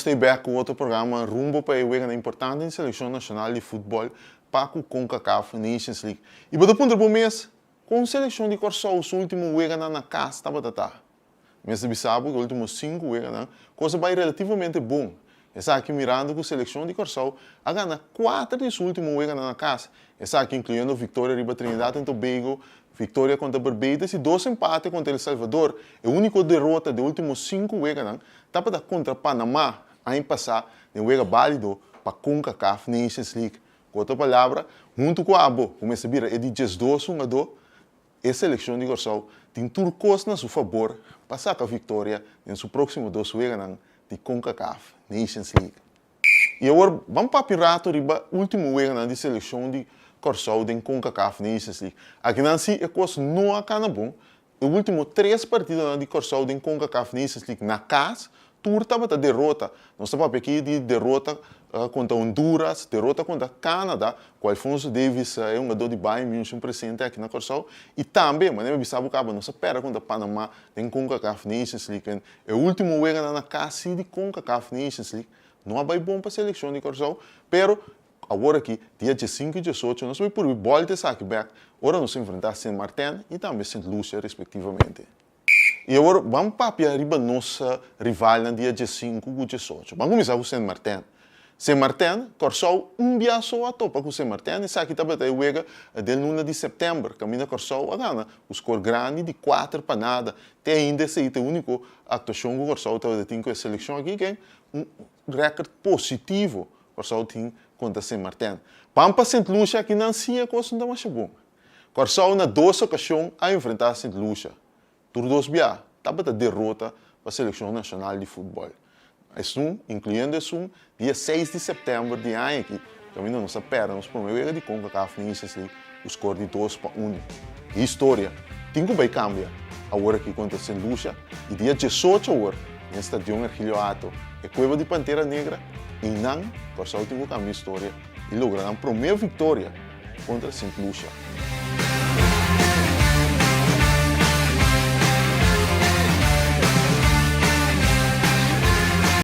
ta bek ku otro programa rumbo pa e weganan importante di selekshon nashonal di futbòl pa ku Concacaf Nations League. I bo ta puntra bo mes, kon selekshon di Kòrsou su último weganan na kas tabata ta? Mester bisa bo ku e último sinku weganan kos a bai relativamente bon. Esaki mirando ku selekshon di Kòrsou a gana kuater di su último weganan na kas, esaki inkluyendo viktoria riba Trinidad en Tobago, viktoria kontra Barbados i dos empate kontra El Salvador. E úniko derota di e último sinku weganan tabata kontra Panamá aña pasá den wega bálido pa Concacaf Nations League. Ku otro palabra, huntu ku abo ku mester bira e di 12 hungadó, E selekshon di Kòrsou tin tur kos na su fabor pa saka viktoria den su próksimo dos weganan di Concacaf Nations League. I awor ban papia un rato riba último weganan di selekshon di Kòrsou den Concacaf Nations League. Akinan si e kos no a kana bon. E último tres partidonan di Kòrsou den Concacaf Nations League na kas Tur tabata derota. Nos ta papia aki di derota kontra Honduras, derota kontra Canada, ku Alphonso Davies e hungadó di Bayern München presente aki na Kòrsou, i tambe, manera mi bisa bo kaba, nos a pèrdè kontra Panama den Concacaf Nations League. En e último weganan na kasi di Concacaf Nations League no a bai bon pa selekshon di Kòrsou, pero awor aki, dia 15 i 18, nos bai purbi bòlta esaki bèk ora nos enfrentá Sint Maarten i tambe Sint Lucia respektivamente. I awor ban papia riba nos rivalnan dia 15 ku 18. Ban kuminsá ku Sint Maarten. Sint Maarten, Kòrsou un bia so a topa ku Sint Maarten, esaki tabata e wega den luna di sèptèmber, kaminda Kòrsou a gana ku skor grandi di 4 pa 0. Te ainda esei ta e úniko aktuashon ku Kòrsou tabata tin ku e selekshon aki, ken un rèkòrt positivo Kòrsou tin kontra Sint Maarten. Ban pa Sint Lucia aki nan si e kos no ta masha bon. Kòrsou na dos okashon a enfrentá Sint Lucia. Tur dos bia tabata derota pa selekshon nashonal di futbòl. Esun, inkluyendo esun dia 6 di sèptèmber di aña aki, kaminda nos a pèrdè nos promé wega di Concacaf Nations League ku skor di 2-1. E historia tin ku bai kambia awor aki kontra Sint Lucia i dia 18 awor den Stadion Ergilio Hato, e kueba di Pantera Negra, einan Kòrsou tin ku kambia historia i logra nan promé viktoria kontra Sint Lucia.